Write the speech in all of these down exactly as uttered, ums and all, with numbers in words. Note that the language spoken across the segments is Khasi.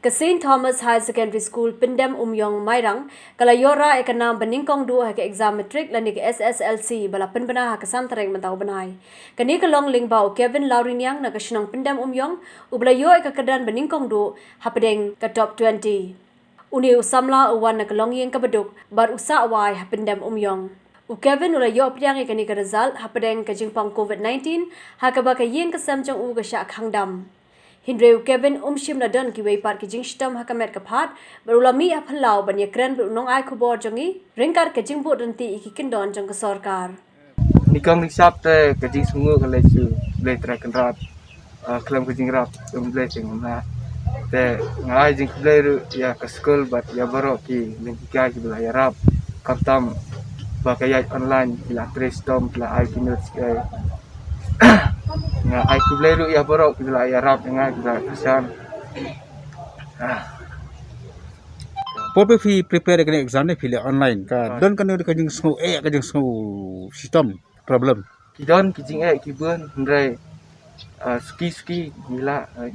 Ka Saint Thomas Higher Secondary School Pyndem Umïong Mairang ka la ïoh rah ïa ka nam ba nyngkong duh ha ka exam matric lane ka S S L C ba la pynbna ha ka san tarik mynta u bnai. Kane ka long lyngba u Kevin Lawriniang na ka shnong Pyndem Umïong, u ba la ïoh ïa ka kyrdan ba nyngkong duh hapdeng ka top twenty. Une u samla u wan na ka longïing kaba duk bad u sah wai ha Pyndem Umïong. U Kevin u la ïoh pdiang ïa kane ka result hapdeng ka jingpang covid nineteen, ha kaba ka ïing ka sem jong u ka shah khang dam. Hynrei u Kevin um shym la don kiwei pat ki jingshitom ha ka met ka phad, bad u la mih ha phyllaw ban ïakren bad u nongai khubor jong ngi ryngkat ka jingbud ryntih ïa ki kyndon jong ka sorkar. Nyngkong nyngshap te ka jingsngew ka leit sha U Blei Trai Kynrad, ah, khlem ka jingïarap jong U Blei te ngam lah. Te nga ai jingkhublei ruh ïa ka skul bad ïa baroh ki nonghikai kiba la ïarap, khamtam ba ka ïaid online ki la trei shitom, ki la ai ki notes ki ai. Nga ai khublei ruh ïa baroh kiba la ïarap ïa nga, kiba la kyrshan. Ah. Por ba phi prepare ïa kane exam ne phi leh online, ka don kano ka jingsngew eh, ka jingsngew shitom, problem? Ki don ki jingeh ki bun, hynrei, ah, suki suki ngi lah, ah,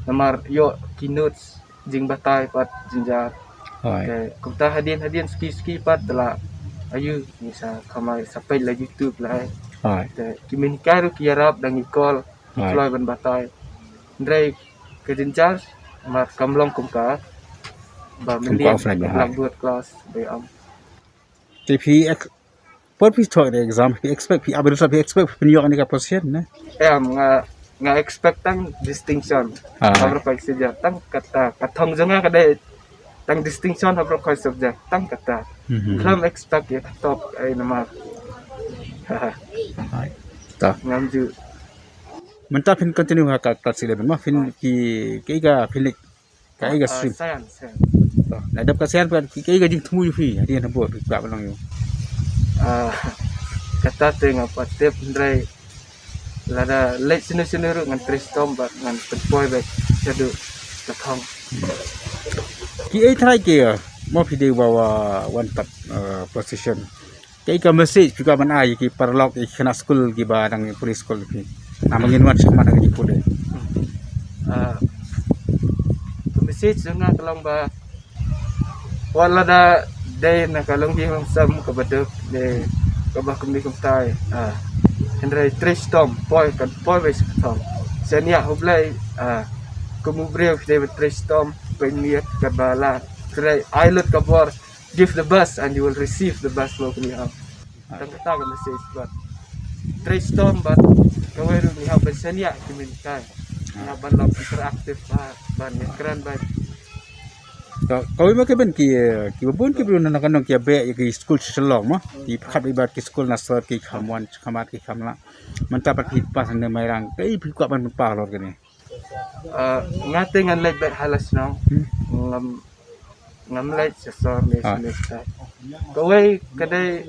namar ïoh ki notes jingbatai pat jynjar. Te kumta hadien hadien suki suki pat te la, aïu, ngi sa khamai sa peit la YouTube la, eh. Te ki mynhikai ruh ki ïarap, dang ngi call, kloi ban batai. Hynrei ka jynjar namar kam long kum ka ba mynnin ka blackboard class ba ïa am. Te phi ex-, por phi thoh ïa ka exam, phi expect, phi ap result, phi expect phin ïoh ïa ka position ne? Em, nga, nga expect tang distinction. Ah. Habaroh kai subject, tang kata, ka thong jong nga ka dei tang distinction habaroh kai subject, tang kata. Mhm. Ngam expect ïa ka top ai namar. Hai. Ta. Ngam ju. Mynta phin continue ha ka class eleven mo, phin ki, ki ka phin leit Kaei ka, ah, stream? Science, science. To, la dep ka science, ka, kaei ka jingthmu jong phi hadien ha bor, phi kwah ban long ïa u? Ah, kata te ngam pat tip, hynrei lada leit shano shano ruh ngan trei shitom bad ngan pynpoi beit shaduh ka thong. Kiei trai ki, ah, mo phi dei ba wa wan pat, ah, position. Kaei ka message phi kwah ban ai ïa ki paralok, ïa ki khynnah skul kiba dang pule skul phi? Namar ngin wan shakhmat ha ka jingpule. Ah, ka message jong nga ka long ba wat lada dei na ka longïing longsem kaba duk, dei kaba kumne kumtai, ah, hynrei trei shitom, poi kan poi beit sha ka thong. Shaniah ha U Blei, ah, kum u briew dei ban trei shitom, pynmiat kaba la trei, ai lut ka bor, give the best and you will receive the best, mo, kumne. Tang kata ka message bad trei shitom bad kawei ruh ngi hap ban shaniah ki mynta. Ngi hap ban long interactive bad ban ïakren bad. To, kawei mo, ki ban ki, eh, kiba bun ki briew na ka nong ki ïa beh ïa ki skul sha Shillong mo. Ki pyrkhat bad ki skul na sor ki kham wan, kham mat ki kham lah. Mynta pat phi pass hangne Mairang, kaei phi kwah ban pynpaw halor kane? Ah, nga te ngan leit beit ha la shnong. Hmm. Ngam, ngam leit sha sor ne, ah, sha ne sha. Kawei ka dei,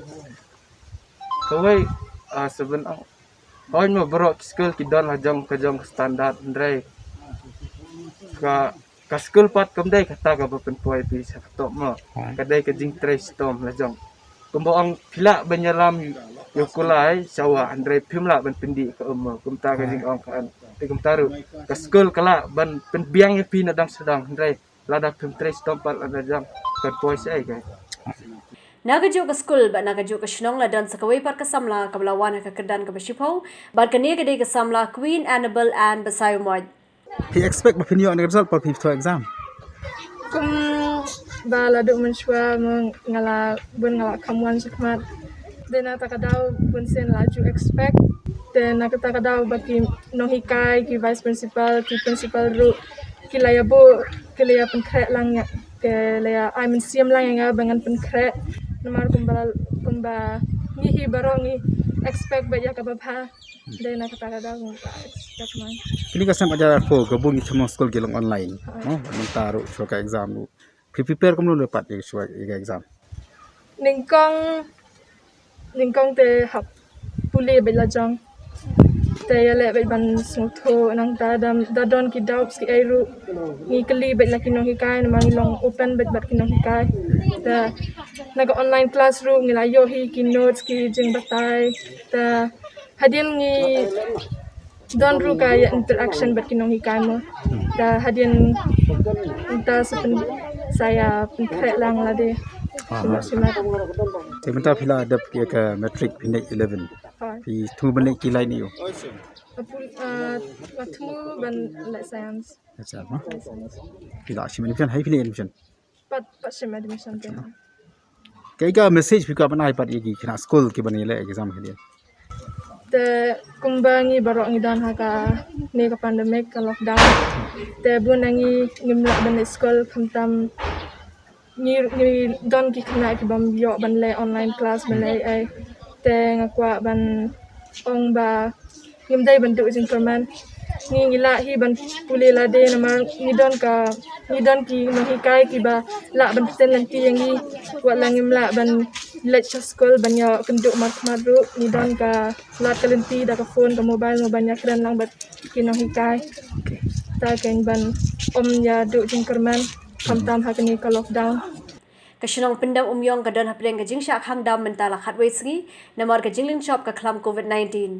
kawei, ah, sa ban ong. Hooid mo, baroh ki skul ki don la jong ka jong ka standard, hynrei ka, ka skul pat kam dei kata kaba pynpoi phi sha ka top mo. Hooid. Ka dei ka jingtrei shitom la jong. Kumba ong phi lah ban ïalam ïa u kulai sha wah, hynrei phim lah ban pyndih ka um mo. Kumta ka jingong ka an. Te kumta ruh ka skul ka lah ban pynbiang ïa phi na dang sha dang, hynrei lada phim trei shitom pat la dang kan poi shaei ka. Na kajuh ka skul bad na kajuh ka shnong la don sa kawei pat ka samla kaba la wan ha ka kyrdan kaba shiphew, bad kane ka dei ka samla Queen Annabel Ann Basaiawmoit. Phi expect ba phin ïoh ïa ka result por phi thoh exam? Kumba la duh mynshuwa mo, nga la bun, nga la kham wan shakhmat. Te na kata ka daw bun sien la ju expect. Te na kata ka daw ba ki nonghikai, ki vice principal, ki principal ruh ki la ïa buh, ki la ïa pynkhreh lang ïa, ki la ïa ai mynsiem lang ïa nga ba ngan pynkhreh. Namar kumba, kumba ngi hi baroh ngi expect beit ïa kaba bha. Dei na kata ka daw ngam expect man. Kine ki sem hajar arphew, ka bun ki kham long skul ki long online. Hooid. Mo, mynta ruh shuwa ka exam ruh. Phi prepare kumno pat ïa shuwa ïa ka exam? Nyngkong, nyngkong te hap pule beit la jong. Te ïaleh beit ban sngewthuh, nangta da, da don ki doubts kiei ruh ngi kylli beit la ki nonghikai, namar ngi long open beit bad ki nonghikai. Te na ka online class ruh ngi la ïoh hi ki notes, ki jingbatai. Te hadien ngi Don ruh ka ïa interaction bad ki nonghikai mo. Ta hadien ta sa pyn-, sa ïa pynkhreh lang lade. Ah. Sima sima. Te mynta phi la dep ïa ka matric phi leh eleven. Hooid. Phi thmu ban leh ki line aiu? Apul, ah, nga thmu ban leh science. Leh science, ha? Leh science. Phi la shim admission, ha phi leh admission? Pat, pat shim admission te. Kaei ka message phi kwah ban ai pat ïa ki khynnah skul kiba ngi leh exam hi dei? Te kumba ngi baroh ngi don ha kane ka pandemic, ka lockdown. Te bun na ngi ngim lah ban leit skul, khamtam ngi, ngi don ki khynnah ki bym ïoh ban leh online class ban leh ai. Te nga kwah ban ong ba ngim dei ban duh jingkyrmen. Ngi ngi lah hi ban pule lade namar ngi don ka, ngi don ki nonghikai kiba lah ban pynten lynti ïa ngi. Wat la ngim lah ban leit sha skul ban ïakynduh markhmat ruh, ngi don ka lad ka lynti da ka phone, ka mobile mo ban ïakren lang bad ki nonghikai. Okay. Ta keiñ ban ym ïa duh jingkyrmen khamtam ha kane ka lockdown. Ka shnong Pyndam Umïong ka don hapdeng ka jingshah khang dam mynta la khatwei sngi namar ka jinglynshop ka khlam covid nineteen.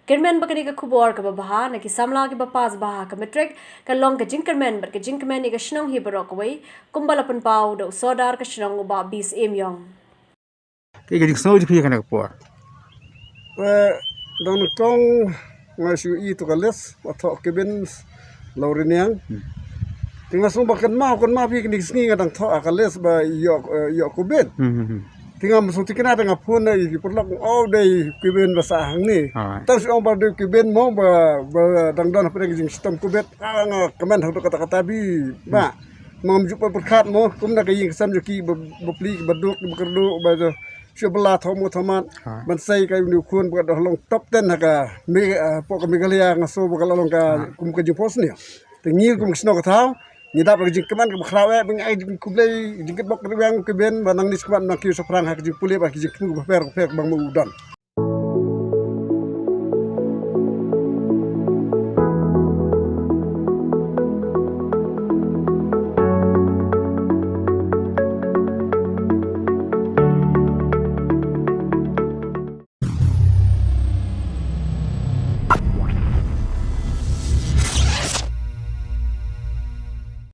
Kyrmen ba kane ka khubor kaba bha na ki samla kiba pass bha ha ka matric ka long ka jingkyrmen bad ka jingkmen ïa ka shnong hi baroh kawei, kumba la pynpaw da u sordar ka shnong u Bah B Syiem Ïong. Kaei ka jingsngew jong phi ha kane ka por? Eh, dang nyngkong nga shu ïohi ïa ka list ba thoh Kibin Lawriniang. Hmm. Te nga sngew ba kynmaw, kynmaw phi kine ki sngi nga dang thoh ha ka list ba ïoh, eh, ïoh Kibin. Hmm, hmm, hmm. Te nga mynsngew thikna te nga phone ïa ki paralok, oh, dei Kibin ba sah hangne. Alright. Tang shu ong ba dei Kibin mo ba, ba dang don hapdeng ka jingshitom Covid. Ah, nga kmen haduh katta katta bha. Hmm. Ngam ju pat pyrkhat mo, kumno ka ïing ka sem jong ki ba, ba plie, ba duk, ba kyrduh, ba shu ba la thoh mo thoh mat. Ha. Ban sei ka uni u khun ba ka dang long top ten ha ka Me-, eh, hapoh ka Meghalaya, nga sngew ba ka la long ka, ha, kum ka jingphohsniew. Te ngi kum ka shnong ka thaw ngi dap ka jingkmen kaba khraw eh, ba ngi ai jingkhublei, jingkyrpad kyrweng Kibin ba nangne shakhmat nang kiew shaphrang ha ka jingpule bad ka jingthmu bapher bapher ba ma u don.